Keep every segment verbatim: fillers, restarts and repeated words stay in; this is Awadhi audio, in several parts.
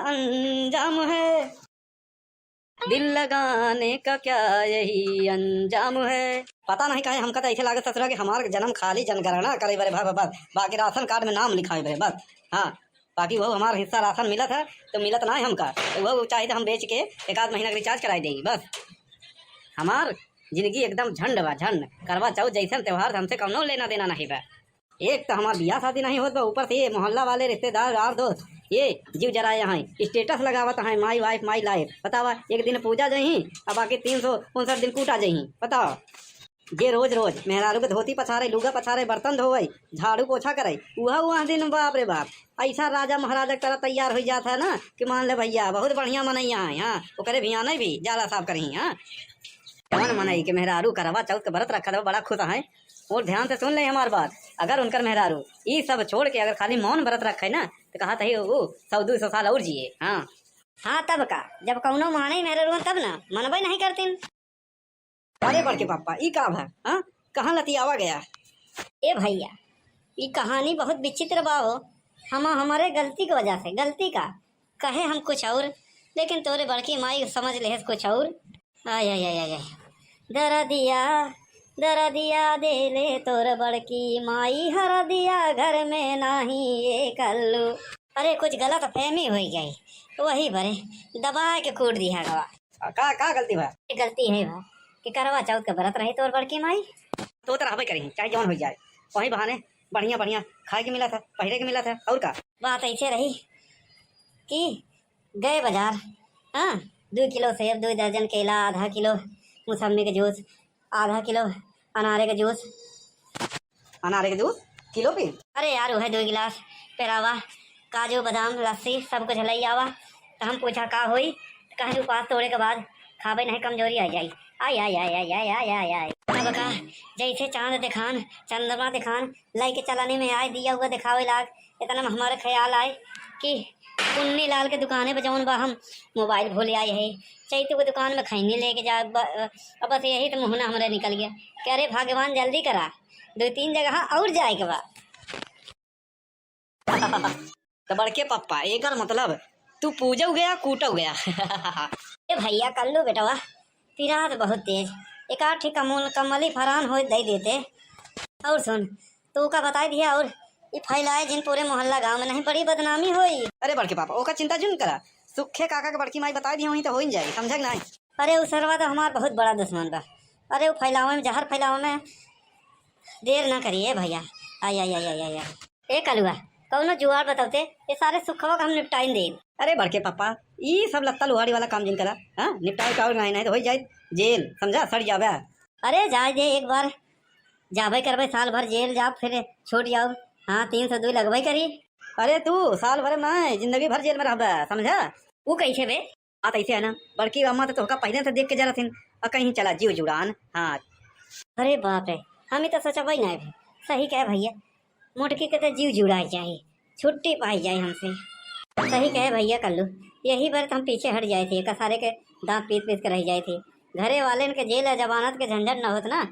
अंजाम है। दिल लगाने का क्या यही अंजाम है। पता नहीं काहे हमका तो ऐसे लागत ससुरा कि हमार जन्म खाली जनगणना करे बरे भा-, बा-, बा-, बाकी राशन कार्ड में नाम लिखाए बरे बस। हाँ, बाकी वो हमार हिस्सा राशन मिलत है तो मिलत ना है हमका, तो वो चाहे तो हम बेच के एक आध महीना का रिचार्ज कराई देई बस। हमार जिंदगी एकदम झंड बा, झंड। करवा चौथ जैसन त्योहार से हमसे कौनो लेना देना नहीं बा। एक तो हमार बियाह शादी नहीं होत बा, ऊपर से ये मोहल्ला वाले रिश्तेदार यार दोस्त ये जीव जराए हैं, स्टेटस लगावत हैं, "My wife, my life।" बतावा, एक दिन पूजा जइहीं, अब बाकी तीन सौ उनसठ दिन कूटा जइहीं। बतावा, जे रोज रोज मेहरारू के धोती पछारे, लुगा पछारे, बर्तन धोवई, झाड़ू पोछा करे, उहा उहा दिन बाप रे बाप, ऐसा राजा महाराजा की तरह तैयार हो जात है ना कि मान ले भैया बहुत बढ़िया मनैया है। हाँ, ओकरे भियाने भी जाला साफ करही। हाँ, कौन मनई के मेहरारू करवा चौथ के व्रत रखत बा, बड़ा खुश है। और ध्यान से सुन ले हमार बात, अगर उनकर मेहरारू ई सब छोड़ के अगर खाली मौन व्रत रखे ना तो कहा तही वो सौ दो सौ साल और जिए। हाँ, हाँ, तब का, जब कौनो माने मेहरारू तब ना मनबे नहीं करतीन। अरे बड़के पापा, ई का भा? हाँ? कहाँ लतियावा गया? ए भैया, ई कहानी बहुत विचित्र बा हो। हम, हमरे गलती के वजह से, गलती का, कहे हम कुछ और, लेकिन तोरे बड़की माई समझ लेहस कुछ और। आय, आय, आय, आय, आय। दरदिया, दरदिया देले तोर बड़की माई, हरदिया घर में नाही ये कल्लू। अरे, कुछ गलत फहमी होइ गई, वही बरे दबा के कूट दिया गवा। आ, का, का गलती भा? ये गलती है भा कि करवा चौथ के व्रत रहे तोर बड़की माई। तो, तो रहबे करी, चाहे जौन हो जाए, वही बहाने बढ़िया बढ़िया खाए के मिला था, पहिरे के मिला था, और का? बात ऐसे रही कि गए बाजार, हाँ, दो किलो सेब, दो दर्जन केला, आधा किलो मौसम्मी के जूस, आधा किलो अनारे के जूस। अनारे के जूस किलो पी? अरे यार, वह दो गिलास पेरावा, काजू, बादाम, लस्सी, सब कुछ लई आवा। तो हम पूछा, "का होई?" तो कहे, "उपास तोड़े के बाद खाबे नहीं, कमजोरी आ जाई।" आय, आय, आय। तब का, जैसे चांद दिखान, चंद्रमा दिखान, लइके चलनी में आए, दिया हुआ दिखावे लाग। इतना में हमारे ख्याल आए कि पुन्नी लाल के दुकाने पे जौन बा, हम मोबाइल भूल आए है। चैती के दुकान में खैनी लेके जा, ब-, अब बस यही तो मुहना हमरे निकल गया कि अरे भगवान, जल्दी करा, दो तीन जगह और जाए के बा। तो बड़के पप्पा, एकर मतलब तू पूजो गया, कूटो गया। ए भैया, कल्लू बेटवा, पिरात बहुत तेज, एक आठ ठे कमल, कमली फरान हो दे देते। और सुन, तू का बताई दिया, और ई फैलाए जिन पूरे मोहल्ला गांव में, नहीं बड़ी बदनामी होई। अरे बड़के पापा, ओका चिंता जिन करा, सुखे काका के बड़की माई बताई दिया, वहीं तो हो ही जाई, समझे कि नहीं? अरे, उ सरवा तो हमार बहुत बड़ा दुश्मन बा। अरे, उ फैलावे में, जहर फैलावे में देर ना करिए भैया। आय, आय, आय, आय, आय, आय। ए कलुआ, कौनो जुगाड़ बतौते, ये सारे सुखवा का हम निपटाइन देब। अरे बड़के पापा, ई सब लत्ता लुहाड़ी वाला काम जिन करा, हाँ? निपटाए का और नहीं, नहीं तो हो जाए जेल, समझा, सड़ जावे। अरे जाए दे, एक बार जाबे करबे, साल भर जेल जाब, फिर छूट जाब। हाँ, तीन सौ दो लगबे करी। अरे तू साल भर में नहीं, जिंदगी भर जेल में रहबे, समझा? उ कैसे बे? बात ऐसे है ना, बड़की अम्मा तो तोहका पहले से देख के जरा थिन, और कहीं चला जीव जुड़ान। हाँ। अरे बाप रे, हम ही तो सोचबे नहीं भी। सही कहे भैया, मोटकी के तो जीव जुड़ाई जाए, छुट्टी पाई जाए हमसे। सही कहे भैया कल्लू, यही बार तो हम पीछे हट जाए थे, कसारे के दांत पीस पीस के रह जाए थे। घरे वाले के जेल या जमानत के झंझट न होत ना,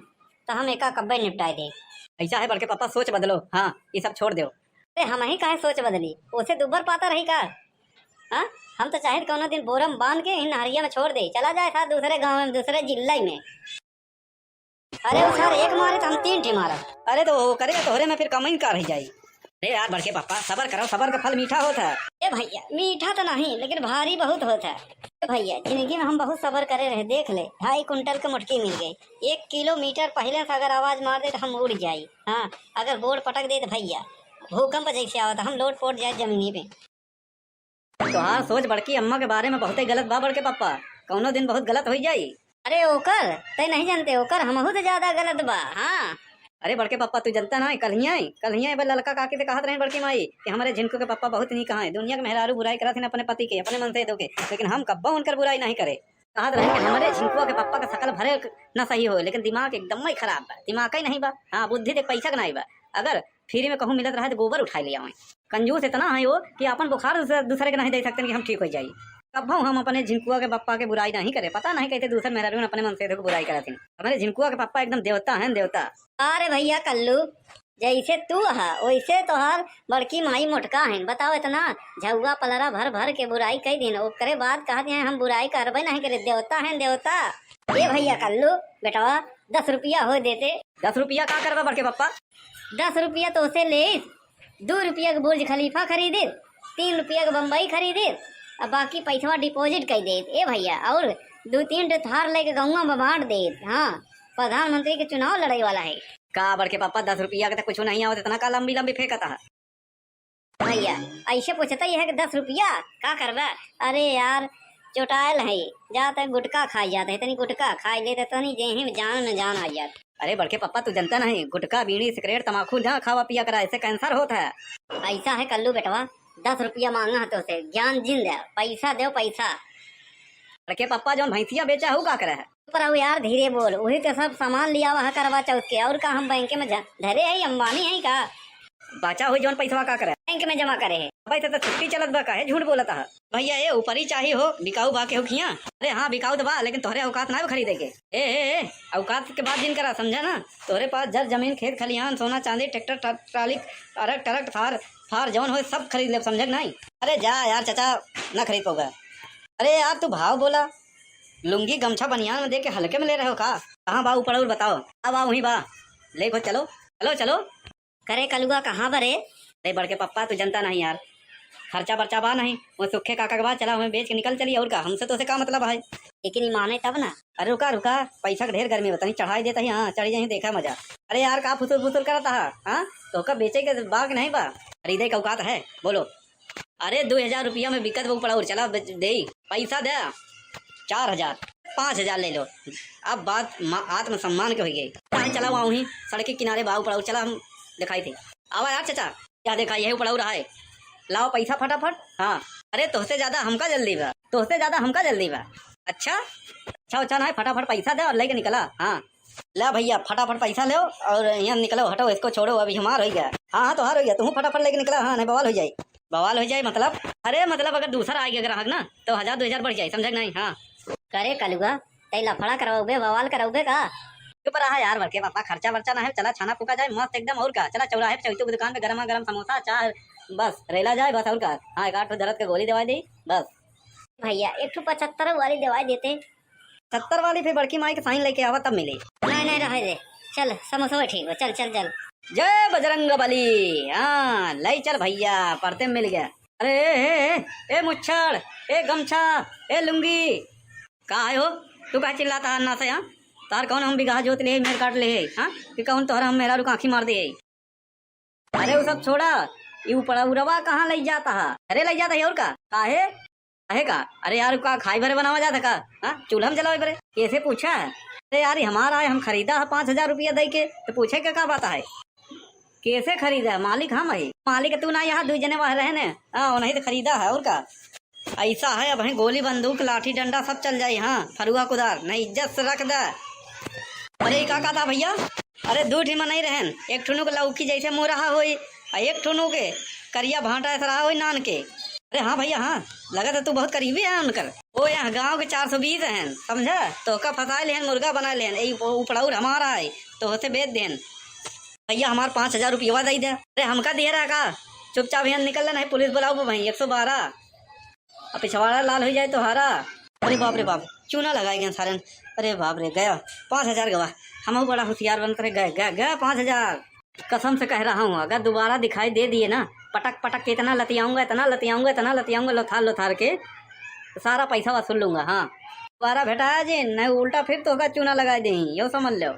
तो हम एका कब्बे निपटाए दे। ऐसा है बड़के पापा, सोच बदलो। हाँ, ये सब छोड़ दो। अरे हम ही काहे सोच बदली, उसे दुबर पाता रही का? हाँ, हम तो चाहे कौनो दिन बोरम बांध के इन नहरिया में छोड़ दे, चला जाए साथ दूसरे गांव में, दूसरे जिला में। अरे उ सार एक मारे तो हम तीन ठे मारब। अरे तो वो करे तोहरे में फिर कमाई का रह जाई। अरे यार बड़के पापा, सबर करो, सबर का फल मीठा होत है। ए भैया, मीठा तो नहीं, लेकिन भारी बहुत होत है। ए भैया, जिंदगी में हम बहुत सबर करे रहे, देख ले, ढाई कुंटल के मोटकी मिल गई। एक किलोमीटर पहले से अगर आवाज मार दे तो हम उड़ जाई। हाँ, अगर गोड़ पटक दे तो भैया, भूकंप जैसे आवत, हम लोट पोट जाए जमीनी पे। तोहार सोच बड़की अम्मा के बारे में बहुते गलत बा बड़के पप्पा, कौनो दिन बहुत गलत हो जाई। अरे ओकर, तै नहीं जानते, ओकर हमहू से ज्यादा गलत बा। हाँ। अरे बड़के पप्पा, तू जनता ना, कल्हिया, कल्हिया ए बे ललका काकी से कहत रहे बड़की माई कि हमरे झिनकू के पप्पा बहुत नीक हैं, दुनिया के मेहरारू बुराई करत हैं अपने पति के, अपने मनसेधू के, लेकिन हम कब्बो उनकर बुराई नहीं करे। कहत रहे कि हमरे झिनकुआ के पप्पा के शकल भरे न सही हो, लेकिन दिमाग एकदम ही खराब बा, दिमाग ही नहीं बा। हाँ, बुद्धि देख पैसा के नहीं बा। अगर फ्री में कहूँ मिलत रहे तो गोबर उठाए ले आवे। कंजूस इतना है वो कि अपन बुखार दूसरे, दूसरे के नहीं दे सकते कि हम ठीक हो जाई। कब्बो हम अपने झिनकुआ के पप्पा के बुराई नहीं करे, पता नहीं कैसे दूसर मेहरारू अपने मनसेधू के बुराई करत हैं। हमरे झिनकुआ के पप्पा एकदम देवता हैं, देवता। अरे भैया कल्लू, जैसे तू ह, वैसे तोहार बड़की माई मोटका हइन। बताओ, इतना झउआ पलरा भर भर के बुराई कइ दिन, ओकरे बाद कहत हैं, "हम बुराई करबे नहीं करे, देवता हैं, देवता।" ए भइया कल्लू, बेटवा, दस रुपया होइ देते। दस रुपया का करबा बड़के पप्पा? दस रुपया तोहसे लेइस, दू रुपया के बुर्ज खलीफा खरीदिस, तीन रुपया के बम्बई खरीदिस, अब बाकी पैसवा deposit कइ देत। ए भइया, और दू तीन ठे थार लइके गउँवा में बाँट देत। हाँ, प्रधानमंत्री के चुनाव लड़इ वाला है। का बड़के पप्पा, दस रुपया के त कुछो नहीं आवत, इतना का लंबी लंबी फेंकत ह? भइया, अइसे पूछत ही है कि दस रुपया का करबा? अरे यार, चोटायल है, जात है गुटखा खाइ जात है, तनी गुटखा खाइ लेत है, तनी देह में जान में जान आ जात। अरे बड़के पप्पा, तू जनता नहीं, गुटखा, बीड़ी, सिगरेट, तमाखू ना खावा पिया करा, इससे cancer होत है। अइसा है कल्लू बेटवा, दस रुपया माँगा है तोसे, ज्ञान जिन दे, पैसा देव, पैसा। बड़के पप्पा, जौन भैंसिया बेचा है, ऊ का करे है? पर अब यार धीरे बोल, वही तो सब सामान लियावा है करवा चौथ के, और का हम बैंक में ज-, धरे है, अंबानी है का? बचा हुई जौन पैसवा का करे? बैंक में जमा करे है। भाई, तो छुट्टी चलत बा, काहे झूठ बोलत ह? भइया, ए ऊपरी चाही हो, बिकाऊ बा केहू खिया? अरे हाँ, बिकाऊ त बा, लेकिन तोहरे औकात ना खरीदे के। ए, ए, ए, औकात के बात जिन करा, समझा ना? तोहरे पास जर जमीन, खेत खलिहान, सोना चांदी, ट्रैक्टर, ट्रा-, ट्राली, ट्रक, ट्रक, थार, फार जौन होए, सब खरीद लेब, समझे कि नहीं? अरे जा यार चाचा, ना खरीद पउबा। अरे यार, तू भाव बोला, लुंगी गमछा बनियान में देके हल्के में ले रहे हो का? कहाँ बा ऊ पड़उर, बताओ। अब आ वहीं बा, ले खो, चलो, चलो, चलो। करे कलुआ, कहाँ बा रे? अरे बड़के पप्पा, तू जनता नहीं यार, खर्चा बर्चा बा नहीं, वो सुखे काका के बा, चला हमें बेच के निकल चली, और का, हमसे तोसे का मतलब है? लेकिन ई माने तब ना। अरे रुका, रुका, पैसा के ढेर गर्मी बा, तनी चढ़ाई देता ही, हाँ, चढ़ी जाही, देखा मजा। अरे यार, का फुसुर फुसुर करता है, हाँ? तोहका बेचे के बा कि नहीं बा? खरीदे के औकात है, बोलो। अरे, दो हजार रुपया में बिकत बा ऊ पड़उर, चला बे-, देई। पैसा दे, चार हजार, पाँच हजार ले लो। अब बात मा-, आत्मसम्मान के होइ गई। चाहे चला वहाँ वहीं सड़क के किनारे बा ऊ पड़उर, चला हम देखाई थे। आवा यार चाचा, क्या देखा, यही ऊ पड़उर है। लाओ पैसा फटाफट। हाँ, अरे तोहसे ज्यादा हमका जल्दी बा, तोहसे ज्यादा हमका जल्दी बा। अच्छा, अच्छा, अच्छा ना है, फटाफट पैसा दे और लेके निकला। हाँ। ला भइया, फटाफट पैसा लेव और यहाँ निकलो, हटो, इसको छोड़ो, अभी हमार होइ गया। हाँ, हाँ, तोहार होइ गया, तुहूँ फटाफट लेके निकला, हाँ, नहीं बवाल होइ जाई। बवाल होइ जाई मतलब? अरे मतलब अगर दूसरा आइ गया ग्राहक ना, तो हजार दो हजार बढ़ जाई, समझा कि नहीं? हाँ। करे कलुआ, तई लफड़ा करउबे, बवाल करउबे का? चुप रहा यार, बड़के पापा, खर्चा वर्चा ना है, चला छाना फूका जाए मस्त एकदम, और का? चला चौराहे पे चैतू की दुकान पे गरमा गरम समोसा, चाय, बस रेला जाए बस, और का? हाँ, एक आध ठो दर्द के गोली देवाई दी, बस। भइया, एक ठो पचहत्तर वाली देवाई देते। सत्तर वाली फिर बड़की माई के साइन लेके आवा तब मिली। नहीं, नहीं, रहे दे। चल, समोसा ठीक बा। चल, चल, चल। जय बजरंग बली। हाँ, लई चल भइया, परते मिल गया। अरे, ए, ए, ए, ए, मुच्छड़, ए, गमछा, ए, लुंगी। का है हो? तू काहे चिल्लाता है अन्ना से, हाँ? तार कौन हम बिगहा जोत ले, मेर काट ले, हाँ? कि कौन तोहरा हम मेहरारू का आँखी मार दे? अरे, उ सब छोड़ा, ई ऊ पड़उरवा कहाँ लइ जाता है? अरे, लइ जाता है और का? काहे? काहे का? अरे यार, का खाई भरे बनावा जाता का? हाँ, चूल्हा में जलावे भरे? कैसे पूछा है? अरे यार, ई हमारा है, हम खरीदा है पाँच हजार रुपया दइ के, तो पूछे के का बात है? कैसे खरीदा है? मालिक हम है, मालिक तू ना, यहाँ दुइ जने वहाँ रहे ने, हाँ, उन्हीं तो खरीदा है और का। अइसा है, अब हैं गोली बंदूक, लाठी डंडा सब चल जाई, हाँ, फरुआ कुदार, नहीं इज्जत से रख दे। अरे, ई का कहता भइया? अरे, दू ठी मनई रहेन, एक ठुनु के लौकी जैसे मुँह रहा होई, आ एक ठुनु के करिया भाँटा ऐसा रहा होई नान के। अरे हाँ भइया, हाँ, लगत है तू बहुत करीबी है उनकर। ओ, यहाँ गाँव के चार सौ बीस रहेन, समझा? तोहका फँसाए लेहन, मुर्गा बनाए लेहन, ए, ऊ पड़उर हमारा है, तोहसे बेच देहन। भइया, हमार पाँच हजार रुपयवा दइ दे। अरे, हमका दिहे रहा का? चुपचाप यहाँ निकल ले, नहीं पुलिस बुलाओ भाई, एक सौ बारह। अब पिछवाड़ा लाल होइ जाए तोहारा। अरे बाप रे बाप, चूना लगाए गए सारन। अरे बाप रे, गया पाँच हजार गवा। हमहू बड़ा होशियार बनत रहे, गए, गए, गए पाँच हजार। कसम से कह रहा हूँ, अगर दोबारा दिखाई दे दिए ना, पटक पटक के इतना लतियाऊंगा, इतना लतियाऊंगा, इतना लतियाऊंगा, लोथार लोथार के, सारा पैसा वसूल लूंगा। हाँ, दोबारा भेटाया जी, नहीं उल्टा फिर तोहका चूना लगाए देही, यो समझ लो।